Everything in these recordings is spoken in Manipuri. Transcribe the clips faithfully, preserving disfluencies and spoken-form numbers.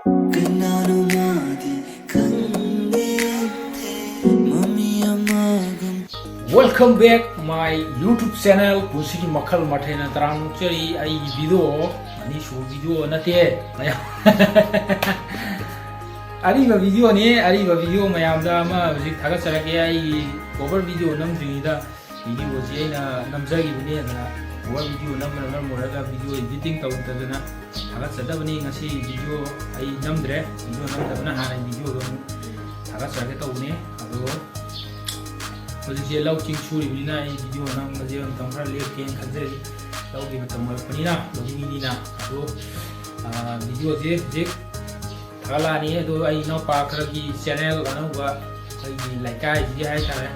ꯀꯅꯥꯅꯣ ꯃꯥꯗꯤ ꯈꯪꯗꯦ, ꯃꯃꯤ ꯑꯃꯒꯨꯝ꯫ Welcome back my YouTube channel, ꯄꯨꯟꯁꯤꯒꯤ ꯃꯈꯜ ꯃꯊꯦꯜꯅ ꯇꯔꯥꯝꯅ ꯑꯣꯛꯆꯔꯤ꯫ ꯑꯩꯒꯤ video, ꯑꯅꯤꯁꯨꯕ video ꯅꯠꯇꯦ, ꯃꯌꯥꯝ꯫ ꯑꯔꯤꯕ videoꯅꯤ, ꯑꯔꯤꯕ video ꯃꯌꯥꯝꯗ ꯑꯃ ꯍꯧꯖꯤꯛ ꯊꯥꯒꯠꯆꯔꯛꯀꯦ꯫ ꯑꯩꯒꯤ cover video ꯅꯝꯗ꯭ꯔꯤꯉꯩꯗ videoꯁꯤ ꯑꯩꯅ ꯅꯝꯖꯈꯤꯕꯅꯤ꯫ ꯑꯗꯨꯅ cover video ꯅꯝꯕꯅ ꯃꯔꯝ ꯑꯣꯏꯔꯒ video editing ꯇꯧꯗꯗꯅ ꯊꯥꯒꯠꯆꯗꯕꯅꯤ꯫ ꯉꯁꯤ video ꯑꯩ ꯅꯝꯗ꯭ꯔꯦ, video ꯅꯝꯗꯕꯅ ꯍꯥꯟꯅ videoꯗꯣ ꯑꯃꯨꯛ ꯊꯥꯒꯠꯆꯔꯛꯀꯦ ꯇꯧꯕꯅꯤ꯫ ꯑꯗꯣ ꯍꯧꯖꯤꯛꯁꯦ ꯂꯧ ꯆꯤꯡ ꯁꯨꯔꯤꯕꯅꯤꯅ ꯑꯩ video ꯅꯝꯕꯁꯦ ꯃꯇꯝ ꯈꯔ ꯂꯦꯞꯀꯦꯅ ꯈꯟꯖꯔꯤ꯫ ꯂꯧꯒꯤ ꯃꯇꯝ ꯑꯣꯏꯔꯛꯄꯅꯤꯅ, ꯂꯧꯃꯤꯅꯤꯅ꯫ ꯑꯗꯣ, ꯑꯥ, videoꯁꯦ ꯍꯧꯖꯤꯛ ꯊꯥꯒꯠꯂꯛꯑꯅꯤ꯫ ꯑꯗꯣ ꯑꯩ ꯏꯅꯥꯎꯄꯥ ꯈꯔꯒꯤ channel ꯑꯅꯧꯕ, ꯑꯩꯈꯣꯏꯒꯤ ꯂꯩꯀꯥꯏꯁꯤꯒꯤ ꯍꯥꯏꯇꯥꯔꯦ,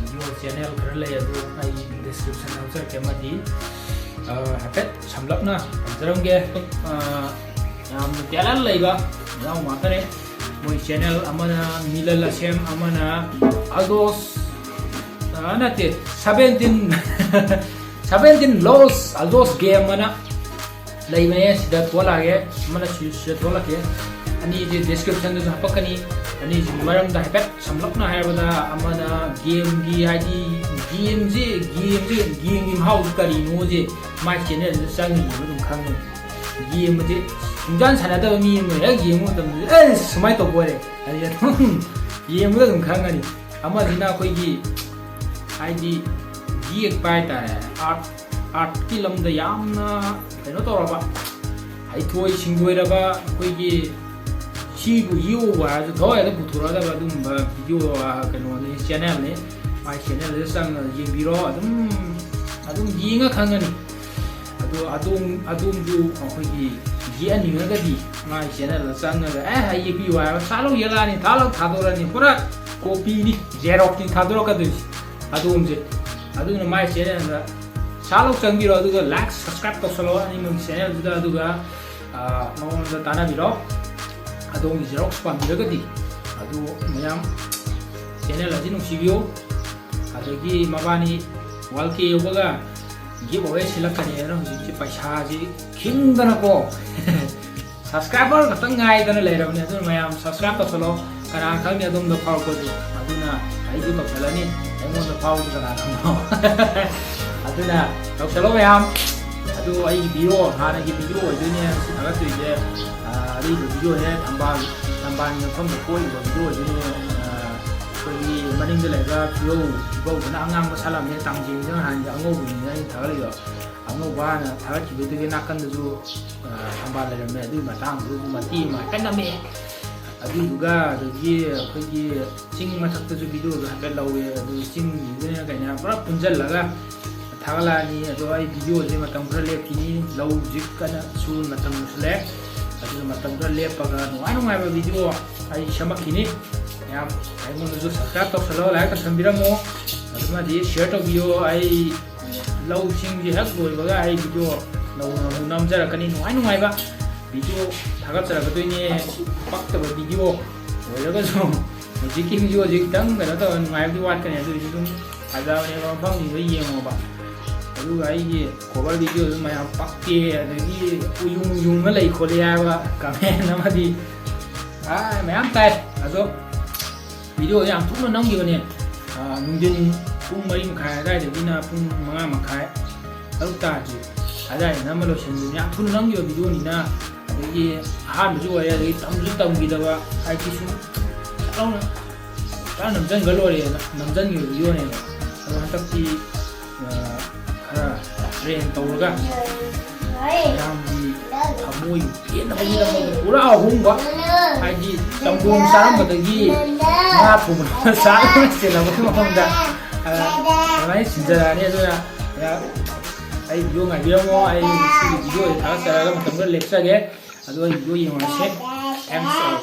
video channel ꯈꯔ ꯂꯩ꯫ ꯑꯗꯣ ꯑꯩ description ꯍꯥꯞꯆꯔꯛꯀꯦ꯫ ꯑꯃꯗꯤ, ꯑꯥ, ꯍꯥꯏꯐꯦꯠ ꯁꯝꯂꯞꯅ ꯇꯝꯖꯔꯝꯒꯦ꯫ ꯑꯥ, ꯌꯥꯝꯅ talent ꯂꯩꯕ ꯏꯅꯥꯎ ꯉꯥꯛꯇꯅꯦ꯫ ꯃꯣꯏ channel ꯑꯃꯅ ꯃꯤꯂꯟ ꯑꯁꯦꯝ, ꯑꯃꯅ ꯑꯜꯗꯣꯁ, ꯑ, ꯅꯠꯇꯦ, seventeen, seventeen Lost ꯑꯜꯗꯣꯁ game ꯑꯅ ꯂꯩꯕꯅꯦ꯫ ꯁꯤꯗ ꯊꯣꯛꯂꯛꯑꯒꯦ, ꯑꯃꯅ ꯁꯤ-, ꯁꯤꯗ ꯊꯣꯛꯂꯛꯀꯦ꯫ ꯑꯅꯤꯁꯦ descriptionꯗꯁꯨ ꯍꯥꯄꯛꯀꯅꯤ꯫ ꯑꯅꯤꯁꯤꯒꯤ ꯃꯔꯝꯗ ꯍꯥꯏꯐꯦꯠ ꯁꯝꯂꯞꯅ ꯍꯥꯏꯔꯕꯗ, ꯑꯃꯅ gameꯒꯤ, ꯍꯥꯏꯗꯤ gameꯁꯦ, gameꯁꯦ, gameꯒꯤ ꯃꯍꯥꯎꯁꯦ ꯀꯔꯤꯅꯣꯁꯦ ꯃꯥꯏ channelꯁꯤꯗ ꯆꯪꯉꯤꯕ ꯑꯗꯨꯝ ꯈꯪꯒꯅꯤ꯫ Game ꯑꯁꯦ ꯁꯨꯡꯁꯥꯟ ꯁꯥꯟꯅꯗꯕ ꯃꯤ ꯑꯃ ꯍꯦꯛ ꯌꯦꯡꯕ ꯃꯇꯝꯗ, "ꯑꯦ, ꯁꯨꯃꯥꯏꯅ ꯇꯧꯕ ꯑꯣꯏꯔꯦ" ꯍꯥꯏꯗꯤ ꯑꯗꯨꯝ ꯌꯦꯡꯕꯗ ꯑꯗꯨꯝ ꯈꯪꯒꯅꯤ꯫ ꯑꯃꯁꯤꯅ ꯑꯩꯈꯣꯏꯒꯤ, ꯍꯥꯏꯗꯤ, ꯌꯦꯛꯄ ꯍꯥꯏꯇꯥꯔꯦ, art, artꯀꯤ ꯂꯝꯗ ꯌꯥꯝꯅ ꯀꯩꯅꯣ ꯇꯧꯔꯕ, ꯍꯩꯊꯣꯏ ꯁꯤꯡꯊꯣꯏꯔꯕ, ꯑꯩꯈꯣꯏꯒꯤ ꯁꯤꯕꯨ ꯌꯦꯛꯎꯕ ꯍꯥꯏꯔꯁꯨ ꯊꯋꯥꯏꯗ ꯄꯨꯊꯣꯔꯛꯀꯗꯕ ꯑꯗꯨꯒꯨꯝꯕ video, ꯑ, ꯀꯩꯅꯣꯅꯤ, channelꯅꯤ꯫ ꯃꯥꯏ channelꯗ ꯆꯪꯉꯒ ꯌꯦꯡꯕꯤꯔꯣ, ꯑꯗꯨꯝ, ꯑꯗꯨꯝ ꯌꯦꯡꯉ ꯈꯪꯒꯅꯤ꯫ ꯑꯗꯣ ꯑꯗꯣꯝ, ꯑꯗꯣꯝꯁꯨ ꯑꯩꯈꯣꯏꯒꯤ ꯌꯦꯛꯍꯟꯅꯤꯡꯉꯒꯗꯤ ꯃꯥꯏ channelꯗ ꯆꯪꯉꯒ, "ꯑꯦ, ꯑꯩ ꯌꯦꯛꯄꯤꯌꯨ" ꯍꯥꯏꯔꯒ ꯁꯠ ꯂꯥꯎ ꯌꯦꯛꯂꯛꯑꯅꯤ, ꯊꯥ ꯂꯥꯎ ꯊꯥꯗꯣꯔꯛꯑꯅꯤ꯫ ꯄꯨꯔꯥ copyꯅꯤ, xeroxꯅꯤ ꯊꯥꯗꯣꯔꯛꯀꯗꯣꯏꯁꯦ ꯑꯗꯣꯝꯁꯦ꯫ ꯑꯗꯨꯅ ꯃꯥꯏ channelꯗ ꯁꯠ ꯂꯥꯎ ꯆꯪꯕꯤꯔꯣ, ꯑꯗꯨꯒ like, subscribe ꯇꯧꯁꯜꯂꯣ ꯑꯅꯤꯃꯛ channelꯗꯨꯗ, ꯑꯗꯨꯒ, ꯑ, ꯃꯉꯣꯟꯗ ꯇꯥꯟꯅꯕꯤꯔꯣ꯫ ꯑꯗꯣꯝꯒꯤ xerox ꯄꯥꯝꯕꯤꯔꯒꯗꯤ꯫ ꯑꯗꯨ ꯃꯌꯥꯝ channel ꯑꯁꯤ ꯅꯨꯡꯁꯤꯕꯤꯌꯨ꯫ ꯑꯗꯒꯤ ꯃꯕꯥꯅꯤ one K ꯌꯧꯕꯒ giveaway ꯁꯤꯜꯂꯛꯀꯅꯤ ꯍꯥꯏꯅ ꯍꯧꯖꯤꯛꯁꯤ ꯄꯩꯁꯥꯁꯤ ꯈꯤꯡꯗꯅꯀꯣ꯫ Subscriber ꯈꯛꯇꯪ ꯉꯥꯏꯗꯅ ꯂꯩꯔꯕꯅꯦ, ꯑꯗꯨꯅ ꯃꯌꯥꯝ subscribe ꯇꯧꯁꯜꯂꯣ꯫ ꯀꯅꯥ ꯈꯪꯅꯤ ꯑꯗꯣꯝꯗ ꯐꯥꯎꯔꯛꯄꯁꯨ, ꯑꯗꯨꯅ ꯑꯩꯁꯨ ꯇꯧꯁꯜꯂꯅꯤ, ꯑꯩꯉꯣꯟꯗ ꯐꯥꯎꯕꯁꯨ ꯀꯅꯥ ꯈꯪꯕꯅꯣ꯫ ꯑꯗꯨꯅ ꯇꯧꯁꯜꯂꯣ ꯃꯌꯥꯝ꯫ ꯑꯗꯨ ꯑꯩꯒꯤ video, ꯍꯥꯟꯅꯒꯤ video ꯑꯣꯏꯗꯣꯏꯅꯦ ꯉꯁꯤ ꯊꯥꯒꯠꯇꯣꯏꯁꯦ꯫ ꯑꯥ, ꯑꯔꯤꯕ videoꯅꯦ, ꯊꯝꯕꯥꯜ, ꯊꯝꯕꯥꯜꯒꯤ ꯃꯐꯝꯗ ꯀꯣꯏꯔꯤꯕ video ꯑꯣꯏꯗꯣꯏꯅꯦ꯫ ꯑꯥ, ꯑꯩꯈꯣꯏꯒꯤ ꯃꯅꯤꯡꯗ ꯂꯩꯕ ꯐꯤꯔꯧ, ꯐꯤꯔꯧꯗꯨꯅ ꯑꯉꯥꯡꯕ ꯁꯥꯠꯂꯝꯃꯦ, ꯇꯥꯡꯖꯤꯡꯗ ꯅꯍꯥꯟꯒꯤ ꯑꯉꯧꯕꯅꯤꯅ ꯑꯩꯅ ꯊꯥꯒꯠꯂꯤꯗꯣ꯫ ꯑꯉꯧꯕ ꯍꯥꯟꯅ ꯊꯥꯒꯠꯈꯤꯕꯗꯨꯒꯤ ꯅꯥꯀꯟꯗꯁꯨ, ꯑ, ꯊꯝꯕꯥꯜ ꯂꯩꯔꯝꯃꯦ꯫ ꯑꯗꯨꯒꯤ ꯃꯇꯥꯡꯗꯨꯗꯁꯨ ꯃꯇꯦꯛ ꯑꯃ ꯍꯥꯏꯐꯦꯠ ꯅꯝꯃꯛꯑꯦ꯫ ꯑꯗꯨꯗꯨꯒ ꯑꯗꯒꯤ ꯑꯩꯈꯣꯏꯒꯤ ꯆꯤꯡ ꯃꯊꯛꯇꯁꯨ videoꯗꯣ ꯍꯥꯏꯐꯦꯠ ꯂꯧꯋꯦ꯫ ꯑꯗꯨ ꯆꯤꯡꯒꯤꯗꯨꯅ ꯀꯩꯅꯣ ꯄꯨꯔꯥ ꯄꯨꯟꯁꯤꯜꯂꯒ ꯊꯥꯒꯠꯂꯛꯑꯅꯤ꯫ ꯑꯗꯣ ꯑꯩ videoꯁꯦ ꯃꯇꯝ ꯈꯔ ꯂꯦꯞꯈꯤꯅꯤ꯫ ꯂꯧ ꯍꯧꯖꯤꯛ ꯀꯟꯅ ꯁꯨ ꯃꯇꯝ ꯌꯧꯁꯤꯜꯂꯛꯑꯦ꯫ ꯑꯗꯨꯅ ꯃꯇꯝ ꯈꯔ ꯂꯦꯞꯄꯒ ꯅꯨꯡꯉꯥꯏ ꯅꯨꯡꯉꯥꯏꯕ video ꯑꯩ ꯁꯦꯝꯃꯛꯈꯤꯅꯤ꯫ ꯃꯌꯥꯝ ꯑꯩꯉꯣꯟꯗꯁꯨ subscribe ꯇꯧꯁꯜꯂꯣ, like ꯇꯧꯁꯟꯕꯤꯔꯝꯃꯣ, ꯑꯗꯨꯃꯗꯤ share ꯇꯧꯕꯤꯌꯣ꯫ ꯑꯩ ꯂꯧꯁꯤꯡꯁꯦ ꯍꯦꯛ ꯂꯣꯏꯕꯒ ꯑꯩ video ꯅꯧꯅ ꯑꯃꯨꯛ ꯅꯝꯖꯔꯛꯀꯅꯤ꯫ ꯅꯨꯡꯉꯥꯏ ꯅꯨꯡꯉꯥꯏꯕ video ꯊꯥꯒꯠꯆꯔꯛꯀꯗꯣꯏꯅꯦ꯫ ꯄꯛꯇꯕ video ꯑꯣꯏꯔꯒꯁꯨ ꯍꯧꯖꯤꯛꯀꯤ videoꯁꯦ ꯈꯤꯇꯪ ꯀꯩꯅꯣ ꯇꯧꯔ ꯅꯨꯡꯉꯥꯏꯕꯗꯤ ꯋꯥꯠꯀꯅꯤ, ꯑꯗꯨ ꯑꯣꯏꯔꯁꯨ ꯑꯗꯨꯝ ꯐꯖꯕꯅꯦꯕ, ꯃꯐꯝꯁꯤꯡꯗꯣ ꯌꯦꯡꯉꯣꯕ꯫ ꯑꯗꯨꯒ ꯑꯩꯒꯤ cover videoꯗꯨ ꯃꯌꯥꯝ ꯄꯛꯇꯦ, ꯑꯗꯒꯤ ꯎꯌꯨꯡ ꯎꯌꯨꯡꯒ ꯂꯩ ꯈꯣꯠꯂꯤ ꯍꯥꯏꯕ comment ꯑꯃꯗꯤ, ꯑꯥ, ꯃꯌꯥꯝ ꯇꯥꯏ꯫ ꯑꯗꯣ videoꯁꯦ ꯌꯥꯝ ꯊꯨꯅ ꯅꯝꯈꯤꯕꯅꯦ꯫ ꯑꯥ, ꯅꯨꯡꯊꯤꯟ ꯄꯨꯡ ꯃꯔꯤ ꯃꯈꯥꯏ ꯑꯗꯨꯋꯥꯏꯗꯒꯤꯅ ꯄꯨꯡ ꯃꯉꯥ ꯃꯈꯥꯏ, ꯇꯔꯨꯛ ꯇꯥꯗ꯭ꯔꯤ ꯑꯗꯨꯋꯥꯏꯗ ꯅꯝꯕ ꯂꯣꯏꯁꯤꯟꯕꯅꯦ꯫ ꯌꯥꯝ ꯊꯨꯅ ꯅꯝꯈꯤꯕ videoꯅꯤꯅ, ꯑꯗꯒꯤ ꯑꯍꯥꯟꯕꯁꯨ ꯑꯣꯏꯔꯦ, ꯑꯗꯒꯤ ꯇꯝꯁꯨ ꯇꯝꯈꯤꯗꯕ, ꯍꯥꯏꯗꯤ ꯁꯨꯝ ꯆꯠ ꯂꯥꯎꯅ ꯄꯨꯔꯥ ꯅꯝꯁꯤꯟꯈ꯭ꯔ ꯂꯣꯏꯔꯦꯅ ꯅꯝꯁꯤꯟꯈꯤꯕ videoꯅꯦꯕ꯫ ꯑꯗꯣ ꯍꯟꯗꯛꯇꯤ, ꯑ, ꯈꯔ train ꯇꯧꯔꯒ ꯃꯌꯥꯝꯒꯤ ꯊꯃꯣꯏ ꯄꯦꯟꯅꯕꯒꯤꯗꯃꯛꯇ ꯄꯨꯔꯥ ꯑꯍꯣꯡꯕ, ꯍꯥꯏꯗꯤ ꯆꯝꯊꯣꯡ ꯆꯥꯔꯝꯕꯗꯒꯤ ꯉꯥ ꯊꯣꯡꯕ ꯆꯥꯔꯒ ꯆꯦꯜꯂꯛꯄꯒꯤ ꯃꯐꯝꯗ, ꯑ, ꯑꯗꯨꯃꯥꯏꯅ ꯁꯤꯟꯖꯔꯛꯑꯅꯤ꯫ ꯑꯗꯨꯅ, ꯑ, ꯑꯩ video ꯉꯥꯏꯕꯤꯔꯝꯃꯣ꯫ ꯑꯩ ꯁꯤꯒꯤ videoꯁꯦ ꯊꯥꯒꯠꯆꯔꯒ ꯃꯇꯝ ꯈꯔ ꯂꯦꯞꯆꯒꯦ꯫ ꯑꯗꯨ ꯑꯩ video ꯌꯦꯡꯉꯨꯔꯁꯦ꯫ Thanks all.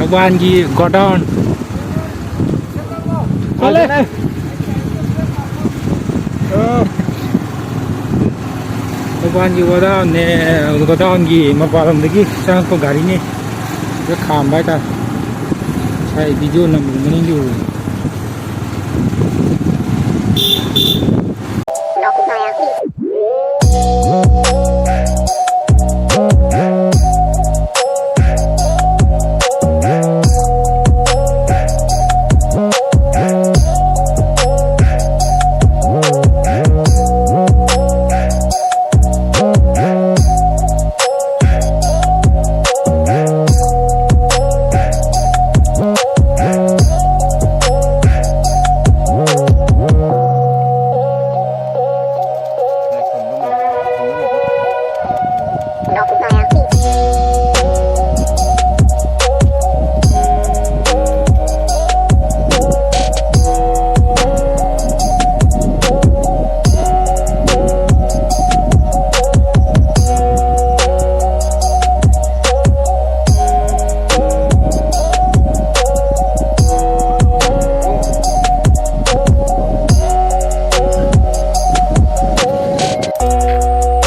ꯃꯄꯥꯟꯒꯤ ꯒꯣꯗꯥꯎꯟ꯫ ꯆꯠꯂꯦ꯫ ꯑ, ꯃꯄꯥꯟꯒꯤ ꯒꯣꯗꯥꯎꯟꯅꯦ, ꯒꯣꯗꯥꯎꯟꯒꯤ ꯃꯄꯥꯟꯂꯣꯝꯗꯒꯤ ꯆꯪꯉꯛꯄ ꯒꯥꯔꯤꯅꯦ꯫ ꯁꯤꯗ ꯈꯥꯝꯕ ꯍꯥꯏꯇꯥꯔꯦ꯫ ꯉꯁꯥꯏ ꯚꯤꯗꯤꯑꯣ ꯅꯝꯕꯗ ꯃꯅꯤꯡꯒꯤ ꯎꯔꯦ꯫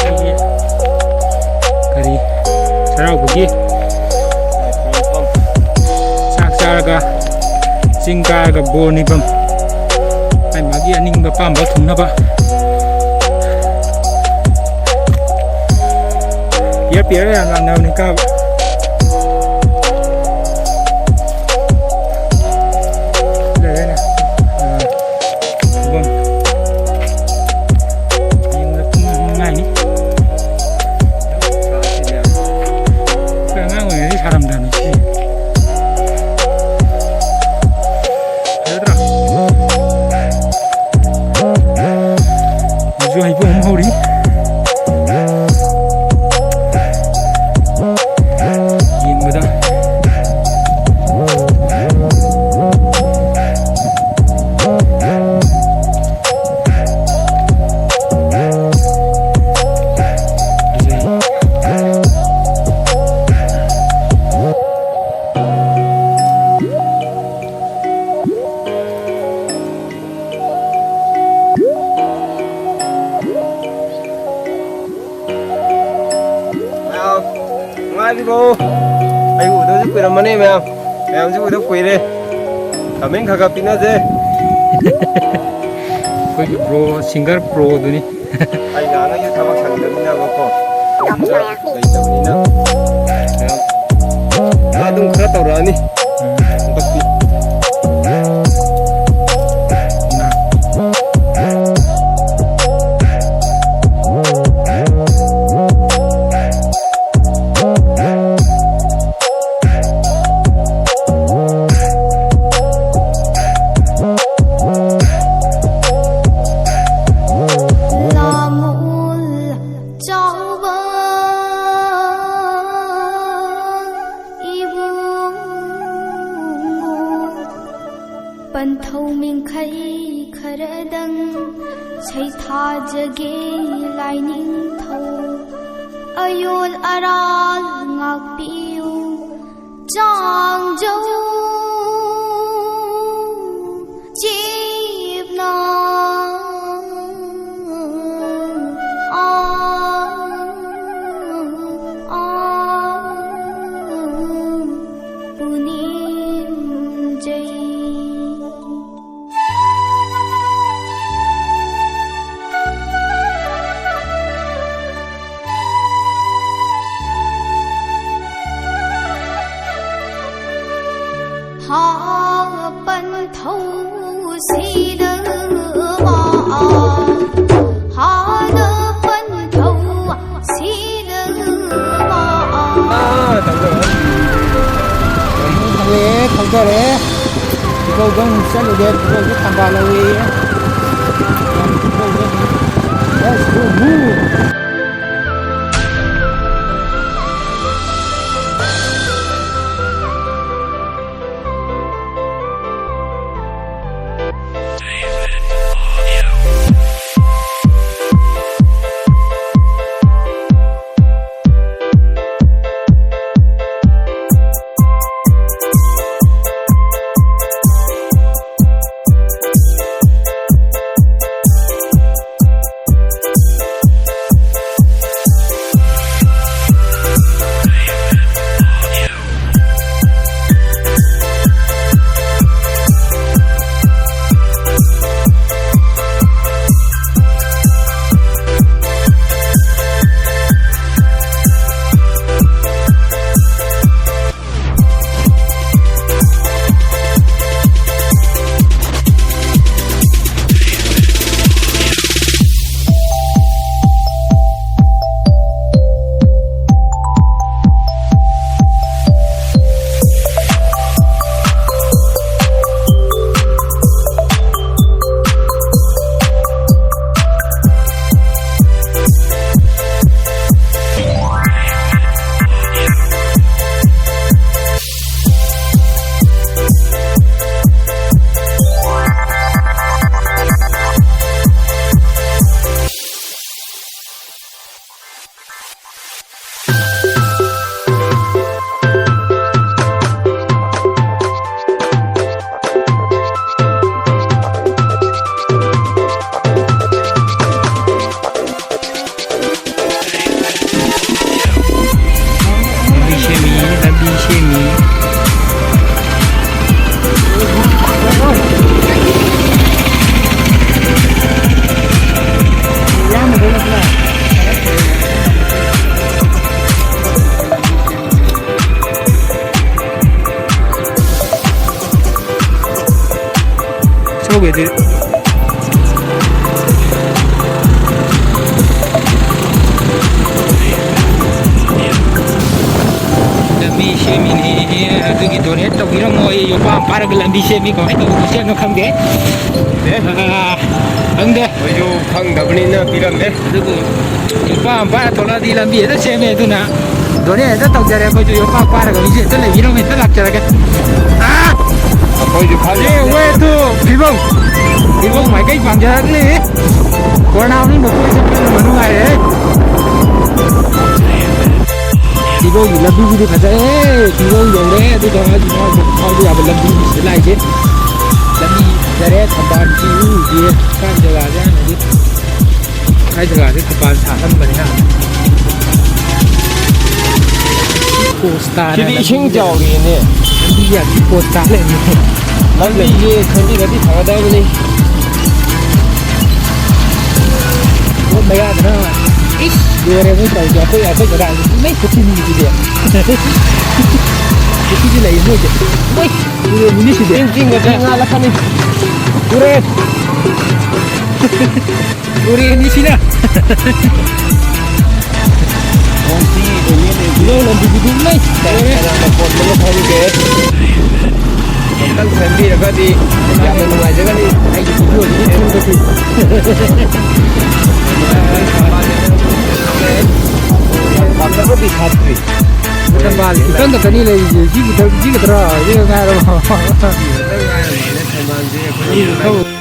ꯑꯩꯒꯤ ꯀꯔꯤ ꯆꯩꯔꯥꯎꯕꯒꯤ ꯆꯥꯛ ꯆꯥꯔꯒ ꯆꯤꯡ ꯀꯥꯔꯒ ꯕꯣꯔ ꯅꯤꯐꯝ, ꯃꯥꯏ ꯃꯥꯒꯤ ꯑꯅꯤꯡꯕ ꯑꯄꯥꯝꯕ ꯊꯨꯡꯅꯕ꯫ ꯄꯤꯌꯔ ꯄꯤꯌꯔ ꯌꯥꯝ ꯂꯥꯛꯅꯕꯅꯤ ꯀꯥꯕ꯫ ꯂꯩꯔꯦꯅꯦ꯫ ꯑꯥ, ꯐꯤꯕꯝ꯫ ꯌꯦꯡꯕꯗ ꯄꯨꯛꯅꯤꯡ ꯍꯨꯅꯤꯡꯉꯥꯏꯅꯤ꯫ ꯑꯩꯈꯣꯏ ꯑꯉꯥꯡ ꯑꯣꯏꯔꯤꯉꯩꯗꯤ ꯁꯥꯔꯝꯗꯕꯅꯤ ꯁꯤ꯫ ꯐꯖꯗ꯭ꯔꯥ? ꯍꯧꯖꯤꯛꯁꯨ ꯍꯩꯕꯣꯡ ꯑꯃ ꯍꯧꯔꯤ꯫ ꯔꯝꯃꯅꯤ ꯃꯌꯥꯝ꯫ ꯃꯌꯥꯝꯁꯨ ꯎꯗ ꯀꯨꯏꯔꯦ꯫ ꯀꯃꯦꯟ ꯈꯔ ꯈꯔ ꯄꯤꯅꯁꯦ꯫ ꯑꯩꯈꯣꯏꯒꯤ ꯕ꯭ꯔꯣ, ꯁꯤꯡꯒꯔ ꯕ꯭ꯔꯣꯗꯨꯅꯤ꯫ ꯑꯩ ꯉꯥꯡꯉꯩꯁꯨ ꯊꯕꯛ ꯁꯪꯗꯕꯅꯤꯅꯕꯀꯣ꯫ ꯌꯨꯝꯗ ꯂꯩꯇꯕꯅꯤꯅ꯫ ꯃꯌꯥꯝ ꯑꯗꯨꯝ ꯈꯔ ꯇꯧꯔꯛꯑꯅꯤ꯫ ꯍꯟꯗꯛꯇꯤ꯫ ꯂꯥꯃꯨꯜ ꯆꯥꯎꯕ ꯏꯕꯨꯡꯉꯣ, ꯄꯟꯊꯧ ꯃꯤꯡꯈꯩ ꯈꯔꯗꯪ ꯁꯩꯊꯥꯖꯒꯦ ꯂꯥꯏꯅꯤꯡꯊꯧ꯫ ꯑꯌꯣꯜ ꯑꯔꯥꯜ ꯉꯥꯛꯄꯤꯌꯨ ꯆꯥꯡꯖꯧ ꯆꯦꯞꯅ꯫ ꯑꯥ, ꯑꯥ, ꯄꯨꯅꯦꯝꯖꯩ꯫ ꯍꯥ ꯄꯟꯊꯧ ꯁꯤꯗ ꯃꯥ, ꯍꯥꯗ ꯄꯟꯊꯧ ꯁꯤꯗ ꯃꯥ꯫ ꯑꯥ, ꯊꯧꯖꯔꯦ꯫ ꯊꯧꯖꯔꯦ꯫ ꯐꯤꯀꯧꯗ ꯑꯃꯨꯛ ꯆꯠꯂꯨꯒꯦ꯫ ꯐꯤꯀꯧꯗ ꯊꯝꯕꯥꯜ ꯂꯧꯋꯦꯌꯦ꯫ ꯐꯤꯀꯧꯗ ꯑꯗꯨꯝ꯫ Let's go, move! ꯇꯧꯒꯦ ꯑꯗꯨꯗꯤ꯫ ꯂꯝꯕꯤ ꯁꯦꯝꯃꯤꯅꯦ꯫ ꯑꯗꯨꯒꯤ ꯗꯣꯅꯦꯠ ꯇꯧꯕꯤꯔꯝꯃꯣ꯫ ꯑꯩ ꯌꯣꯄꯥꯛ ꯑꯃ ꯄꯥꯏꯔꯒ ꯂꯝꯕꯤ ꯁꯦꯝꯃꯤ꯫ ꯀꯃꯥꯏꯅ ꯇꯧꯕꯅꯣ ꯁꯦꯝꯅꯣ ꯈꯪꯗꯦ꯫ ꯑꯦ? ꯑꯥ, ꯈꯪꯗꯦ꯫ ꯑꯩꯈꯣꯏꯁꯨ ꯈꯪꯗꯕꯅꯤꯅ ꯄꯤꯔꯝꯃꯦ꯫ ꯑꯗꯨꯕꯨ ꯌꯣꯄꯥꯛ ꯑꯃ ꯄꯥꯏꯔ ꯊꯣꯛꯂꯛꯑꯗꯤ ꯂꯝꯕꯤ ꯍꯦꯛꯇ ꯁꯦꯝꯃꯦ꯫ ꯑꯗꯨꯅ ꯗꯣꯅꯦꯠ ꯍꯦꯛꯇ ꯇꯧꯖꯔꯦ꯫ ꯑꯩꯈꯣꯏꯁꯨ ꯌꯣꯄꯥꯛ ꯄꯥꯏꯔꯒ ꯃꯤꯁꯦ ꯍꯦꯛꯇ ꯂꯩꯕꯤꯔꯝꯃꯣ, ꯍꯦꯛꯇ ꯂꯥꯛꯆꯔꯒꯦ꯫ ꯑꯥ! ꯑꯩꯈꯣꯏꯁꯨ ꯈꯜꯂꯤ꯫ ꯑꯦ, ꯋꯦ ꯇꯨ ꯐꯤꯕꯧ꯫ ꯐꯤꯕꯧ ꯃꯥꯏꯀꯩ ꯄꯥꯡꯖꯔꯛꯂꯤ꯫ ꯀꯣꯔꯣꯅꯥ ꯃꯅꯨꯡꯗ ꯀꯣꯏ ꯆꯠꯄ ꯌꯥꯝꯅ ꯅꯨꯡꯉꯥꯏꯔꯦ꯫ ꯐꯤꯕꯧꯒꯤ ꯂꯝꯕꯤꯁꯤꯗꯤ ꯐꯖꯔꯦ꯫ ꯐꯤꯕꯧ ꯌꯧꯔꯦ꯫ ꯑꯗꯨꯒ ꯍꯧꯖꯤꯛ ꯐꯥꯎꯕ ꯌꯥꯕ ꯂꯝꯕꯤꯁꯤꯗ ꯂꯥꯛꯏꯁꯦ꯫ ꯂꯝꯕꯤ ꯐꯖꯔꯦ꯫ ꯊꯝꯕꯥꯜ ꯆꯤꯡ ꯎꯗꯦ꯫ ꯁ꯭ꯋꯥꯏ ꯖꯒꯥꯁꯦ ꯍꯥꯟꯅꯗꯤ ꯁ꯭ꯋꯥꯏ ꯖꯒꯥꯁꯦ ꯊꯝꯕꯥꯜ ꯁꯥꯠꯂꯝꯕꯅꯦ ꯍꯥꯟꯅ꯫ ꯄꯣꯁ ꯇꯥꯔꯦ꯫ ꯁꯤꯗꯤ ꯏꯁꯤꯡ ꯆꯥꯎꯔꯤꯅꯦ꯫ ꯂꯝꯕꯤꯒꯤ ꯄꯣꯁ ꯇꯥ ꯂꯩꯔꯝꯃꯦ꯫ ꯂꯝꯕꯤꯁꯦ ꯁꯦꯝꯕꯤꯔꯗꯤ ꯐꯒꯗꯕꯅꯤ꯫ ꯄꯣꯠ ꯃꯌꯥꯗꯅ ꯏꯁ ꯂꯣꯏꯔꯦ ꯃꯣꯏ ꯇꯧꯔꯤꯁꯦ꯫ ꯑꯩꯈꯣꯏ, ꯑꯩꯈꯣꯏ ꯖꯒꯥꯁꯦ ꯄꯨꯡꯂꯩ ꯄꯨꯈ꯭ꯔꯤꯅꯤ ꯁꯤꯗꯤ꯫ ꯄꯨꯈ꯭ꯔꯤꯁꯦ ꯂꯩ ꯃꯣꯏꯁꯦ꯫ ꯃꯣꯏ ꯇꯨꯔꯦꯜꯅꯤꯅꯦ ꯁꯤꯗꯤ꯫ ꯆꯤꯡ ꯆꯤꯡꯒꯁꯦ ꯉꯥ ꯂꯥꯛꯀꯅꯤ꯫ ꯇꯨꯔꯦꯜ꯫ ꯇꯨꯔꯦꯜꯅꯤ ꯁꯤꯅ꯫ ꯂꯧ ꯂꯝꯕꯤꯗꯨꯗꯤ ꯂꯣꯏ ꯇꯧꯔꯦ꯫ ꯀꯅꯥꯅ ꯀꯣꯟꯕꯅꯣ ꯈꯪꯗꯦ꯫ ꯑꯝꯇꯪ ꯁꯦꯝꯕꯤꯔꯒꯗꯤ ꯌꯥꯝꯅ ꯅꯨꯡꯉꯥꯏꯖꯒꯅꯤ꯫ ꯑꯩꯒꯤ ꯚꯤꯗꯤꯑꯣꯁꯤꯗꯤ ꯁꯦꯝꯕꯗꯤ꯫ ꯌꯥꯝ ꯄꯥꯝꯅꯕꯨꯗꯤ ꯁꯥꯠꯇ꯭ꯔꯤ꯫ ꯊꯝꯕꯥꯜ ꯈꯤꯇꯪ ꯈꯛꯇꯅꯤ ꯂꯩꯔꯤꯁꯦ꯫ ꯁꯤ ꯈꯤꯇꯪ, ꯁꯤ ꯈꯛꯇꯔꯣ? ꯁꯤ ꯉꯥꯏꯔꯕꯣ? ꯊꯝꯕꯥꯜꯁꯦ ꯑꯩꯈꯣꯏ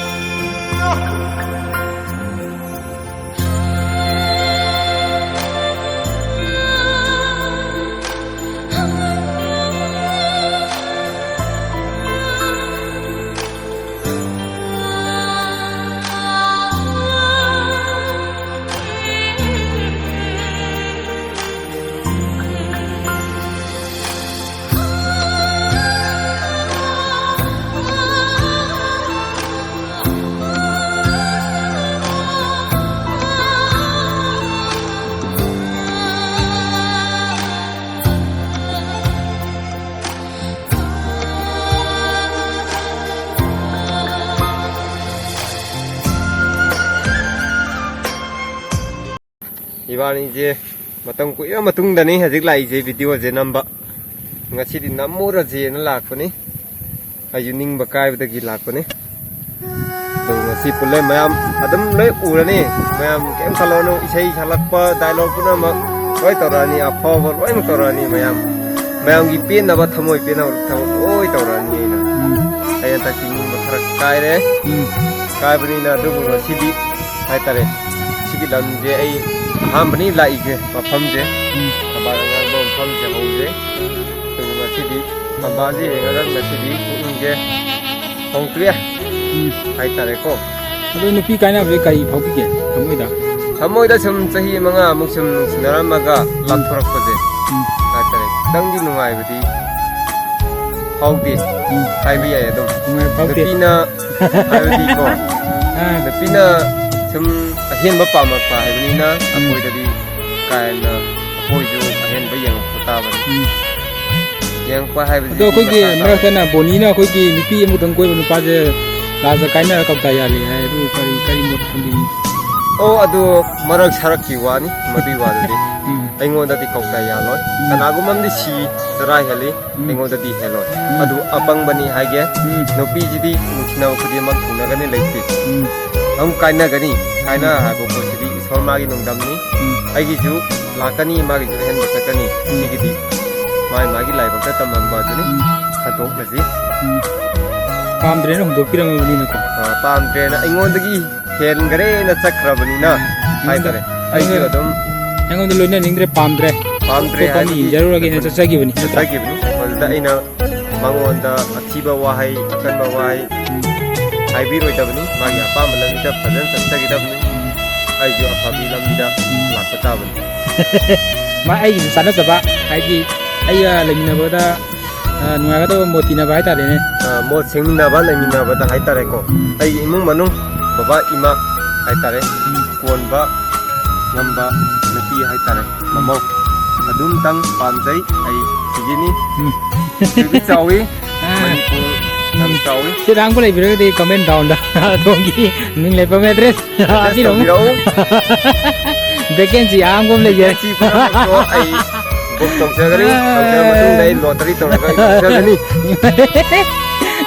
ꯏꯕꯥꯅꯤꯁꯦ ꯃꯇꯝ ꯀꯨꯏꯔ ꯃꯇꯨꯡꯗꯅꯤ ꯍꯧꯖꯤꯛ ꯂꯥꯛꯏꯁꯦ, ꯚꯤꯗꯤꯑꯣꯁꯦ ꯅꯝꯕ꯫ ꯉꯁꯤꯗꯤ ꯅꯝꯃꯨꯔꯁꯦꯅ ꯂꯥꯛꯄꯅꯤ, ꯑꯩꯁꯨ ꯅꯤꯡꯕ ꯀꯥꯏꯕꯗꯒꯤ ꯂꯥꯛꯄꯅꯤ꯫ ꯑꯗꯨ ꯉꯁꯤ ꯄꯨꯜꯂꯦ ꯃꯌꯥꯝ, ꯑꯗꯨꯝ ꯂꯣꯏ ꯎꯔꯅꯤ꯫ ꯃꯌꯥꯝ ꯀꯩꯝ ꯈꯜꯂꯨꯔꯅꯨ, ꯏꯁꯩ ꯁꯛꯂꯛꯄ, ꯗꯥꯏꯂꯣꯛ ꯄꯨꯝꯅꯃꯛ ꯂꯣꯏ ꯇꯧꯔꯛꯑꯅꯤ, ꯑꯐꯥꯎꯕ ꯂꯣꯏꯅꯃꯛ ꯇꯧꯔꯛꯑꯅꯤ ꯃꯌꯥꯝ꯫ ꯃꯌꯥꯝꯒꯤ ꯄꯦꯟꯅꯕ, ꯊꯃꯣꯏ ꯄꯦꯟꯅꯕ ꯊꯕꯛ ꯂꯣꯏ ꯇꯧꯔꯛꯑꯅꯤ ꯑꯩꯅ꯫ ꯎꯝ꯫ ꯑꯩ ꯍꯟꯗꯛꯇꯤ ꯅꯤꯡꯕ ꯈꯔ ꯀꯥꯏꯔꯦ꯫ ꯎꯝ꯫ ꯀꯥꯏꯕꯅꯤꯅ ꯑꯗꯨꯕꯨ ꯉꯁꯤꯗꯤ ꯍꯥꯏꯇꯥꯔꯦ, ꯁꯤꯒꯤ ꯂꯝꯁꯦ ꯑꯩ ꯑꯍꯥꯟꯕꯅꯤ ꯂꯥꯛꯏꯁꯦ, ꯃꯐꯝꯁꯦ꯫ ꯎꯝ꯫ ꯊꯝꯕꯥꯜ ꯑꯉꯥꯡꯕ ꯃꯐꯝꯁꯦ ꯍꯧꯖꯩ꯫ ꯑꯗꯨꯕꯨ ꯉꯁꯤꯗꯤ ꯊꯝꯕꯥꯜꯁꯦ ꯌꯦꯡꯉꯒ ꯉꯁꯤꯗꯤ ꯄꯨꯛꯅꯤꯡꯁꯦ ꯍꯣꯡꯗꯣꯛꯑꯦ ꯎꯝ꯫ ꯍꯥꯏꯇꯥꯔꯦꯀꯣ꯫ ꯑꯗꯣ ꯅꯨꯄꯤ ꯀꯥꯏꯅꯕꯁꯦ ꯀꯔꯤ ꯐꯥꯎꯕꯤꯒꯦ ꯊꯃꯣꯏꯗ? ꯊꯃꯣꯏꯗ ꯁꯨꯝ ꯆꯍꯤ ꯃꯉꯥꯃꯨꯛ ꯁꯨꯝ ꯅꯨꯡꯁꯤꯅꯔꯝꯃꯒ ꯎꯝ꯫ ꯂꯥꯞꯊꯣꯔꯛꯄꯁꯦ ꯎꯝ꯫ ꯍꯥꯏꯇꯥꯔꯦ, ꯈꯤꯇꯪꯗꯤ ꯅꯨꯡꯉꯥꯏꯕꯗꯤ ꯐꯥꯎꯗꯦ ꯎꯝ꯫ ꯍꯥꯏꯕ ꯌꯥꯏ ꯑꯗꯨꯝ꯫ ꯅꯨꯡꯉꯥꯏꯕ ꯐꯥꯎꯗꯦ꯫ ꯅꯨꯄꯤꯅ ꯍꯥꯏꯕꯗꯤꯀꯣ, ꯑꯥ꯫ ꯅꯨꯄꯤꯅ ꯁꯨꯝ ꯑꯍꯦꯟꯕ ꯄꯥꯝꯃꯛꯄ ꯍꯥꯏꯕꯅꯤꯅ ꯎꯝ꯫ ꯑꯩꯈꯣꯏꯗꯗꯤ ꯀꯥ ꯍꯦꯟꯅ ꯑꯩꯈꯣꯏꯁꯨ ꯑꯍꯦꯟꯕ ꯌꯦꯡꯉꯛꯄ ꯇꯥꯕꯅꯤ꯫ ꯎꯝ꯫ ꯌꯦꯡꯉꯛꯄ ꯍꯥꯏꯕꯁꯤ ꯑꯗꯣ ꯑꯩꯈꯣꯏꯒꯤ ꯃꯁꯥ ꯇꯥꯕꯅꯤ꯫ ꯃꯔꯛꯇꯅ ꯕꯣꯅꯤꯅ ꯑꯩꯈꯣꯏꯒꯤ ꯅꯨꯄꯤ ꯑꯃꯈꯛꯇꯪ ꯀꯣꯏꯕ ꯅꯨꯄꯥꯁꯦ ꯂꯥꯁꯇ ꯀꯥꯏꯅꯔ ꯀꯧꯇꯥ ꯌꯥꯜꯂꯤ ꯍꯥꯏ꯫ ꯑꯗꯨ ꯀꯔꯤ, ꯀꯔꯤ ꯃꯣꯠ ꯊꯝꯕꯤꯅꯤꯡꯉꯤ? ꯑꯣ, ꯑꯗꯨ ꯃꯔꯛ ꯁꯔꯛꯀꯤ ꯋꯥꯅꯤ, ꯃꯗꯨꯒꯤ ꯋꯥꯗꯨꯗꯤ꯫ ꯎꯝ꯫ ꯑꯩꯉꯣꯟꯗꯗꯤ ꯀꯧꯇꯥ ꯌꯥꯜꯂꯣꯏ꯫ ꯎꯝ꯫ ꯀꯅꯥꯒꯨꯝꯕ ꯑꯃꯗꯤ ꯁꯤ ꯆꯔꯥ ꯍꯦꯜꯂꯤ, ꯎꯝ꯫ ꯑꯩꯉꯣꯟꯗꯗꯤ ꯍꯦꯜꯂꯣꯏ꯫ ꯎꯝ꯫ ꯑꯗꯨ ꯑꯄꯪꯕꯅꯤ ꯍꯥꯏꯒꯦ꯫ ꯎꯝ꯫ ꯅꯨꯄꯤꯁꯤꯗꯤ ꯅꯨꯡꯁꯤꯅꯕ ꯈꯨꯗꯤꯡꯃꯛ ꯊꯨꯡꯅꯒꯅꯤ ꯂꯩꯇꯦ꯫ ꯎꯝ꯫ ꯑꯃꯨꯛ ꯀꯥꯏꯅꯒꯅꯤ꯫ ꯀꯥꯏꯅ ꯍꯥꯏꯕ ꯄꯣꯠꯁꯤꯗꯤ ꯏꯁꯣꯔ ꯃꯥꯒꯤ ꯅꯣꯡꯗꯝꯅꯤ꯫ ꯎꯝ꯫ ꯑꯩꯒꯤꯁꯨ ꯂꯥꯛꯀꯅꯤ, ꯃꯥꯒꯤꯁꯨ ꯑꯍꯦꯟꯕ ꯆꯠꯀꯅꯤ꯫ ꯎꯝ꯫ ꯁꯤꯒꯤꯗꯤ ꯃꯥꯒꯤ ꯃꯥꯒꯤ ꯂꯥꯏꯕꯛꯇ ꯇꯝꯂꯝꯕ ꯑꯗꯨꯅꯤ꯫ ꯎꯝ꯫ ꯈꯟꯗꯣꯛꯅꯁꯤ꯫ ꯎꯝ꯫ ꯄꯥꯝꯗ꯭ꯔꯦꯅ ꯍꯨꯟꯗꯣꯛꯄꯤꯔꯝꯃꯕꯅꯤꯅꯀꯣ꯫ ꯑ, ꯄꯥꯝꯗ꯭ꯔꯦꯅ ꯑꯩꯉꯣꯟꯗꯒꯤ ꯍꯦꯟꯈ꯭ꯔꯦꯅ ꯆꯠꯈ꯭ꯔꯕꯅꯤꯅ ꯎꯝ꯫ ꯍꯥꯏꯇꯥꯔꯦ꯫ ꯑꯩꯁꯨ ꯑꯩꯉꯣꯟꯗ, ꯑꯗꯨꯝ ꯑꯩꯉꯣꯟꯗ ꯂꯣꯏꯅꯅꯤꯡꯗ꯭ꯔꯦ, ꯄꯥꯝꯗ꯭ꯔꯦ꯫ ꯄꯥꯝꯗ꯭ꯔꯦ ꯑꯇꯣꯞꯄ ꯑꯃ ꯍꯥꯏꯕꯗꯤ ꯌꯦꯡꯖꯔꯨꯔꯒꯦꯅ ꯆꯠꯆꯈꯤꯕꯅꯤ, ꯅꯠꯇ꯭ꯔꯥ? ꯆꯠꯆꯈꯤꯕꯅꯤ꯫ ꯑꯗꯨꯗ ꯑꯩꯅ ꯃꯉꯣꯟꯗ ꯑꯊꯤꯕ ꯋꯥꯍꯩ, ꯑꯀꯟꯕ ꯋꯥꯍꯩ ꯎꯝ꯫ ꯍꯥꯏꯕꯤꯔꯣꯏꯗꯕꯅꯤ꯫ ꯃꯥꯒꯤ ꯑꯄꯥꯝꯕ ꯂꯝꯕꯤꯗ ꯐꯖꯅ ꯆꯠꯆꯈꯤꯗꯕꯅꯤ꯫ ꯎꯝ꯫ ꯑꯩꯁꯨ ꯑꯐꯕꯤ ꯂꯝꯕꯤꯗ ꯎꯝ꯫ ꯂꯥꯛꯄ ꯇꯥꯕꯅꯤ꯫ ꯃꯥ ꯑꯩꯒꯤꯁꯨ ꯆꯥꯟꯅꯖꯕ, ꯍꯥꯏꯗꯤ ꯑꯩꯒ ꯂꯩꯃꯤꯟꯅꯕꯗ ꯑ, ꯅꯨꯡꯉꯥꯏꯒꯗꯕ ꯃꯣꯠ ꯇꯤꯟꯅꯕ ꯍꯥꯏꯇꯥꯔꯦꯅꯦ꯫ ꯑ, ꯃꯣꯠ ꯁꯦꯡꯃꯤꯟꯅꯕ, ꯂꯩꯃꯤꯟꯅꯕꯗ ꯍꯥꯏꯇꯥꯔꯦꯀꯣ꯫ ꯎꯝ꯫ ꯑꯩꯒꯤ ꯏꯃꯨꯡ ꯃꯅꯨꯡ, ꯕꯕꯥ ꯏꯃꯥ ꯍꯥꯏꯇꯥꯔꯦ, ꯎꯝ꯫ ꯀꯣꯟꯕ ꯉꯝꯕ ꯅꯨꯄꯤ ꯍꯥꯏꯇꯥꯔꯦ, ꯎꯝ꯫ ꯃꯃꯧ ꯑꯗꯨꯝꯇꯪ ꯄꯥꯝꯖꯩ ꯑꯩ꯫ ꯁꯤꯒꯤꯅꯤ꯫ ꯎꯝ꯫ ꯄ꯭ꯔꯤꯊꯤꯕꯤ ꯆꯥꯎꯏ, ꯑ꯫ ꯃꯅꯤꯄꯨꯔ ꯌꯥꯝ ꯆꯥꯎꯏ꯫ ꯁꯤꯠ ꯍꯥꯡꯕ ꯂꯩꯕꯤꯔꯒꯗꯤ comment downꯗ ꯑꯗꯣꯝꯒꯤ ꯃꯤꯡ ꯂꯩꯐꯝ address address ꯍꯥꯞꯄꯤꯔꯛꯎ꯫ ꯇꯧꯕꯤꯔꯛꯎ꯫ ꯚꯦꯀꯦꯟꯁꯤ ꯑꯍꯥꯡꯕ ꯑꯃ ꯂꯩꯖꯔꯦ꯫ ꯚꯦꯀꯦꯟꯁꯤ ꯄꯨꯝꯅꯃꯛꯇꯣ ꯑꯩ ꯕꯨꯛ ꯇꯧꯖꯒꯅꯤ꯫ ꯇꯧꯖꯔꯕ ꯃꯇꯨꯡꯗ ꯑꯩ ꯂꯣꯇꯔꯤ ꯇꯧꯔꯒ ꯑꯩ ꯂꯧꯖꯒꯅꯤ꯫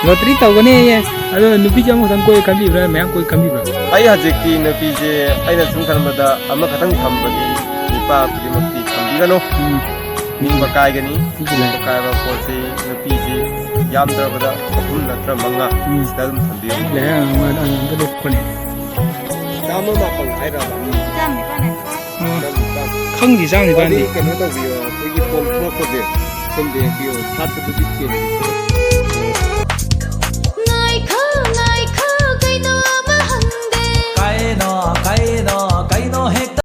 ꯂꯣꯇꯔꯤ ꯇꯧꯒꯅꯤ ꯑꯌꯦ꯫ ꯑꯗꯣ ꯅꯨꯄꯤꯁꯦ ꯑꯃꯈꯛꯇꯪ ꯀꯣꯏ ꯈꯟꯕꯤꯕ꯭ꯔꯥ, ꯃꯌꯥꯝ ꯀꯣꯏ ꯈꯟꯕꯤꯕ꯭ꯔꯥ? ꯑꯩ ꯍꯧꯖꯤꯛꯇꯤ ꯅꯨꯄꯤꯁꯦ ꯑꯩꯅ ꯁꯨꯝ ꯈꯟꯕꯗ ꯑꯃꯈꯛꯇꯪ ꯊꯝꯕꯗꯤ ꯅꯨꯄꯥ ꯈꯨꯗꯤꯡꯃꯛꯇꯤ ꯊꯝꯕꯤꯒꯅꯨ꯫ ꯎꯝ꯫ ꯅꯤꯡꯕ ꯀꯥꯏꯒꯅꯤ꯫ ꯎꯝ꯫ ꯅꯤꯡꯕ ꯀꯥꯏꯕ ꯄꯣꯠꯁꯤ ꯅꯨꯄꯤꯁꯤ ꯌꯥꯝꯗ꯭ꯔꯕꯗ ꯑꯍꯨꯝ ꯅꯠꯇ꯭ꯔ ꯃꯉꯥ ꯎꯝ꯫ ꯁꯤꯗ ꯑꯗꯨꯝ ꯊꯝꯕꯤꯌꯨ꯫ ꯂꯩ, ꯑ, ꯑ, ꯑ, ꯑꯝꯇ ꯂꯦꯞꯄꯅꯦ꯫ ꯆꯥꯝꯃ ꯃꯥꯄꯟ ꯍꯥꯏꯔꯕ? ꯆꯥꯝꯃ ꯅꯤꯄꯥꯟ꯫ ꯎꯝ꯫ ꯆꯥꯝꯃ ꯅꯤꯄꯥꯟ꯫ ꯈꯪꯗꯦ, ꯆꯥꯝꯃ ꯅꯤꯄꯥꯟꯗꯤ꯫ ꯑꯗꯨꯗꯤ ꯀꯩꯅꯣ ꯇꯧꯕꯤꯌꯣ, ꯑꯩꯈꯣꯏꯒꯤ ꯄꯣꯝ ꯊꯣꯛꯂꯛꯄꯁꯦ ꯁꯨꯝ ꯌꯦꯡꯕꯤꯌꯣ, ꯁꯥꯠꯄꯗꯨꯗꯤ ꯀꯦꯟꯕꯤꯌꯣ꯫